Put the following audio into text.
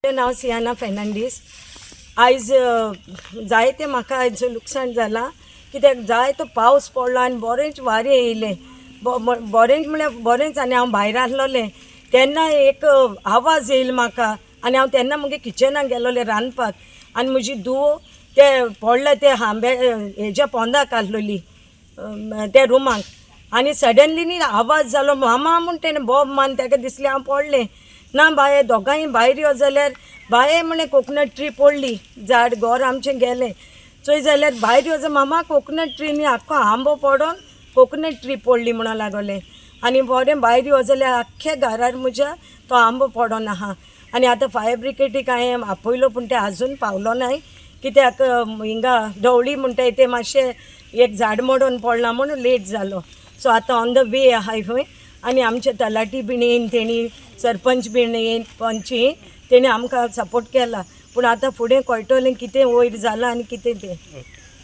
म्हजें नांव सियाना फेर्नांडीस. आयज जायतें म्हाका आयज लुकसाण जालां, कित्याक जायतो पावस पडलो आनी बरेंच वारें येयलें. बरेंच म्हळ्यार बरेंच. आनी हांव भायर आसलोलें तेन्ना एक आवाज येयलो म्हाका आनी हांव तेन्ना मुगे किचनाक गेलोलें रांदपाक आनी म्हजी धूव ते पडले ते आंबे हेज्या पोंदाक आसलोली त्या रुमाक आनी सडनली न्ही आवाज जालो, मामा म्हूण तेणें बोब मारून तेका दिसलें हांव पडलें. ना बाये, दोगांय भायर यो जाल्यार बाये म्हळें कोकोनट ट्री पडली, झाड घर आमचें गेलें. चोय जाल्यार भायर यो जाल्यार मामा कोकोनट ट्री न्ही आख्खो आंबो पडोन कोकोनट ट्री पडली म्हणून लागोलें. आनी बरें भायर यो जाल्यार आख्ख्या घरार म्हज्या तो आंबो पडोन आहा. आनी आतां फायर ब्रिगेडीक हांवें आपयलो पूण ते आजून पावलो नाय, कित्याक हिंगा ढवळी म्हणटाय ते मातशें एक झाड मोडून पडलां म्हणून लेट जालो. सो आतां ऑन the वे आहाय खंय. आनी आमचे तलाठी बीन येयन, तेणी सरपंच बीन येयन, पंच येयन, तेणी आमकां सपोर्ट केला. पूण आतां फुडें कळटलें कितें वयर जालां आनी कितें तें.